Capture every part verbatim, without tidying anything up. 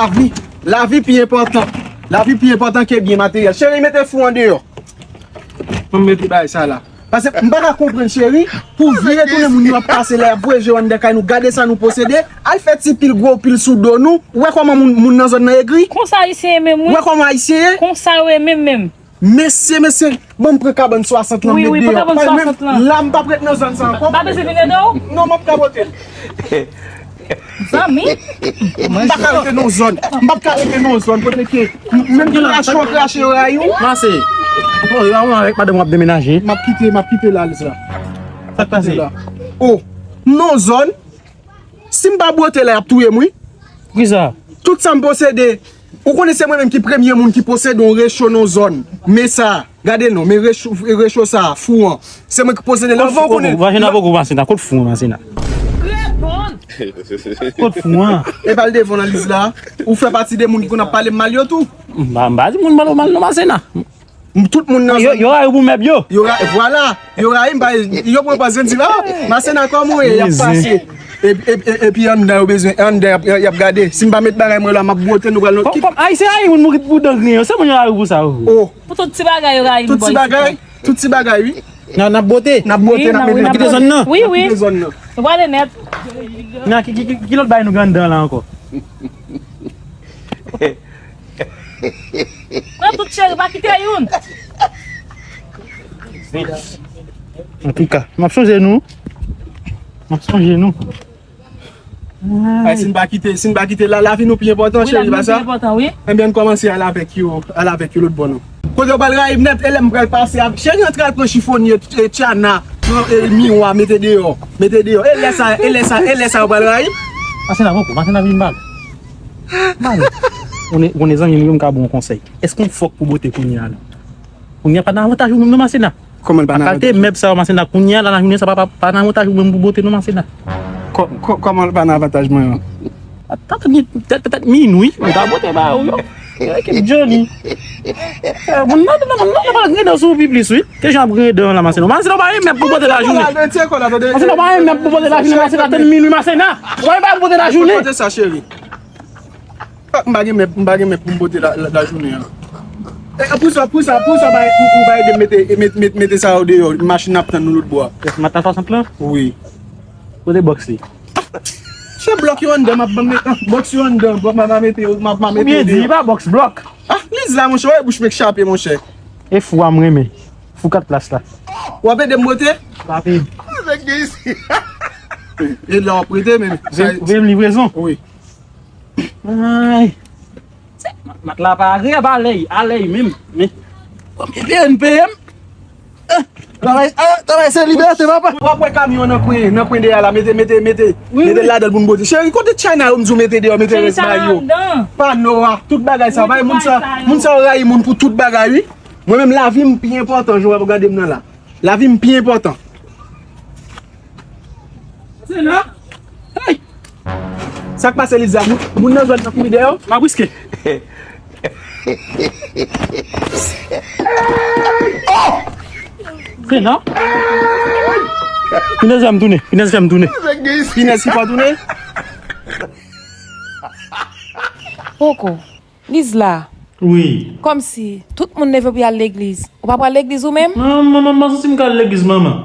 Lavi, lavi pi enpòtan. Lavi pi enpòtan ke byen materyèl. Cheri, mete fou an deyò. Mwen mete bagay sa la. Paske m pa ka konprann, cheri, pou vire tounen moun yo ap pase la, y ap voye je yo anndan kay nou, gade sa nou posede, al fè ti pil gwo pil sou do nou. Ou wè kòman moun, moun nan zòn nan egri? Konsa Ayisyen ye menm, wi. Ou wè kòman Ayisyen ye? Konsa yo ye menm, menm. Mesye, mesye, ban m pran kabann swasant lan, wi, met wi, deyò. Pran kabann swasant lan. La, m p ap ret nan zòn sa ankò. Pa bezwen vin ede w? Non, m ap kapote l. Zanmi. M pa ka rete nan zòn. M p ap ka rete nan zòn kote ke menm krache w krache yo rayi w. Mase. Bon, la, ou avèk madanm w ap demenaje. M ap kite, m ap kite la, Liz la. Sa k pase? Oh, nan zòn. Si m pa bwote la, y ap touye m, wi. Poukisa? Tout sa m posede, ou konnen se mwen menm ki premye moun ki posede yon recho nan zòn. Men sa, gade l non, men recho, recho sa, fou an. Se mwen ki posede l anvan ou konnen. Ou pa jwenn avòk ou, Masena. Kot fou an, Masena? Kot fou an? E pa l devan nan Liz la. Ou fè pati de moun ki konn ap pale m mal yo tou. M pa, m pa di moun pale w mal non, Masena. Tout moun nan zòn. Yo rayi w pou mèb yo. Yo rayi, vwala. Yo rayi m, yo pran pòz yo di, "Oh, Masena, kòman w ye?" Y ap pase. Epi anndan yo bezwen, anndan y ap, y ap gade. Si m pa met bagay mwen la, m ap bwote, nou pral nan. Kòm Ayisyen rayi moun pou dan griyen yo, se moun yo rayi pou sa yo. Oh. Pou tout ti bagay yo rayi m bò isit la. Tout ti bagay, wi. N ap bwote. N ap bwote, n ap mete. N ap kite zòn nan. Wi, wi. N ap kite zòn nan. Nou prale nèt. Nan ki, ki, ki, ki lòt bagay nou gen anndan la ankò? Pran tout cheri, pa kite youn. Antouka, m ap sonje nou. M ap sonje nou. Ay, si n pa kite, si n pa kite la, lavi nou pi enpòtan, cheri, pa sa? Wi, lavi nou pi enpòtan, wi. Ebyen, n kòmanse al avèk yo, al avèk yo lòt bò, non. Kote yo pral rayi m nèt, e lè m pral pase avèk cheri, antre al pran chifonye, e, tchana, pran, e, miwa, mete deyò, mete deyò. E lè sa, e lè sa, e lè sa yo pral rayi m. Masena poko, Masena vin mal. Mal. Ou ne, ou ne zanmi m yo, m ka ba w yon konsèy. Èske w fòk pou bwote kounye a la? Kounye a pa nan avantaj ou menm non, Masena. Kòman l pa nan avantaj ou? Kalte mèb sa yo, Masena, kounye a la nan jounen sa pa, pa, pa nan avantaj ou menm pou bwote non, Masena. Kò-, kò-, kòman l pa nan avantaj mwen an? Tank ni petèt, petèt minwi, m ta bwote ba ou yo. Ekip Johnny. Eh, moun nan, moun nan, moun nan pral griyen dan sou ou pi plis, wi. Ke jan ap griyen dan la, Masena? Masena, ou pa gen mèb pou bwote lajounen. Masena, ou pa gen mèb pou bwote lajounen, Masena, tann minwi, Masena. Ou pa gen mèb pou bwote lajounen. Pote sa, cheri. M pa gen mèb, m pa gen mèb pou m pote la, la, lajounen an. E, pou sa, pou sa, pou sa, ou pa ede m mete, e, met, met, mete sa yo deyò, machin ap tann nou lòt bò a. Machin ap tann nou lòt bò a? Wi. Kote bòks li? Se blòk yo anndan, m ap ban mete, bòks yo anndan, bòks m ap mete yo, m ap mete yo deyò. Oubyen di pa bòks, blòk. Ah, Liz la, monchè, wè bouch mwen k chape, monchè. E fou a m renmen. Fou kat plas la. W ap ede m bwote? W ap ede. E la w ap prete, men. Ou vle m livrezon? Wi. Ay. Se, mat, mat la pa rèb alèy, alèy menm. Men, bon, men peye m, peye m. Eh, travay, ah, travay se libète, papa. W ap wè kamyon nan kwen, nan kwen dèyè la, mete, mete, mete, mete ladan l pou n bwote. Cheri, kote tchana yo m di w mete deyò, mete rès bagay yo? Pano a, tout bagay sa, bay moun sa, moun sa yo rayi moun pou tout bagay, wi. Mwen menm, lavi m pi enpòtan, jan w ap gade m nan la. Lavi m pi enpòtan. Se la. Hey! Sa k pase, Liza? Moun, moun nan zòn nan kouri dèyè w? M ap riske. Se la. Finèz fè m tounen. Finèz fè m tounen. Finèz ki fè w tounen? Poko. Liz la. Wi. Kòmsi tout moun leve pou y al legliz. Ou pa pral legliz ou menm? Non, manman, m pa santi m ka al legliz, manman.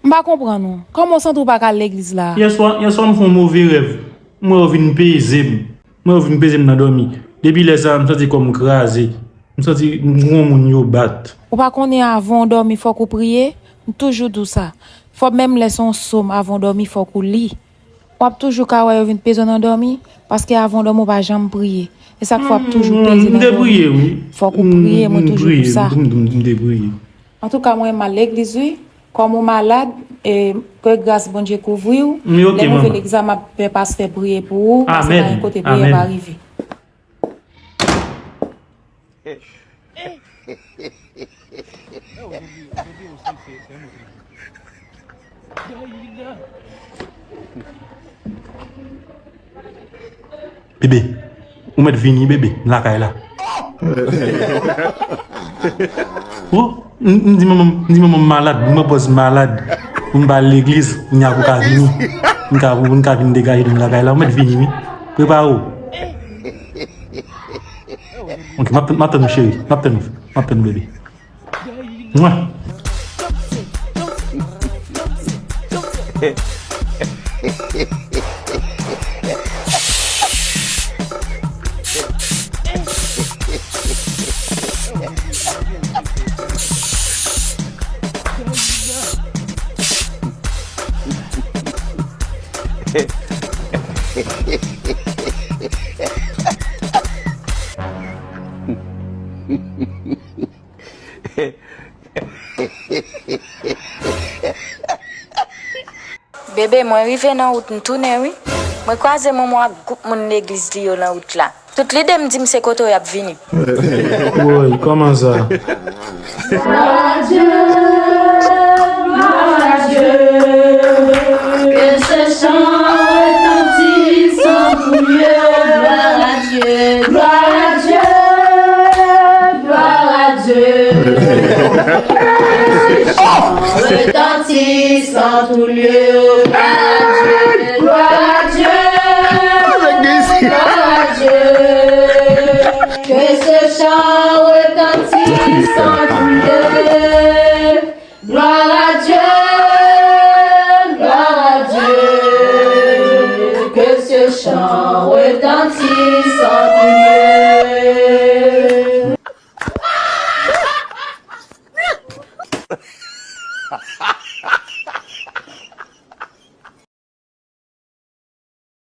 M pa konprann ou. Kòman w santi w pa ka al legliz la? Yèswa, yèswa m fè yon move rèv. M wè yo vin peze m. M wè yo vin peze m nan dòmi. Depi lè sa a, m santi kò m kraze. M santi m gon moun yo bat. Ou pa konnen avan w dòmi fòk ou priye? M toujou di w sa. Fò menm lè se yon sòm avan w dòmi fòk ou li. W ap toujou ka wè yo vin peze w nan dòmi, paske avan w dòmi w pa janm priye. E sa k fè w ap toujou peze nan dòmi. M te priye, wi. Fòk ou priye, mwen toujou di w sa. M, m, m, m te priye. Antouka, mwen m al legliz, wi. Kòm ou malad, e, ke gras Bondye kouvri w. Lè m rive legliz la, m ap fè pastè priye pou ou, paske pa gen kote priyè pa rive. Bebe, ou mèt vini, bebe, m lakay la. Oh, m, m di manman, m di manman m malad, m pran pòz malad. Pou m pa al legliz, kounye a pou ka vini. M ka, pou m ka vin degaje m lakay la, ou mèt vini, wi. Prepare w. Ok, m ap tann, m ap tann ou, cheri. M ap tann ou, m ap tann ou, bebe. Mwen. Bebe, mwen rive nan wout, m tounen wi. Mwen kwaze Momo ak gwoup moun legliz li yo nan wout la. Tout lide m di m se kote w y ap vini. Woy, kòman sa? Gloire à Dieu, gloire à Dieu, que ce chant retentisse en tous lieux. Gloire à Dieu, gloire à Dieu, gloire à Dieu, que ce chant retentisse en tous lieux.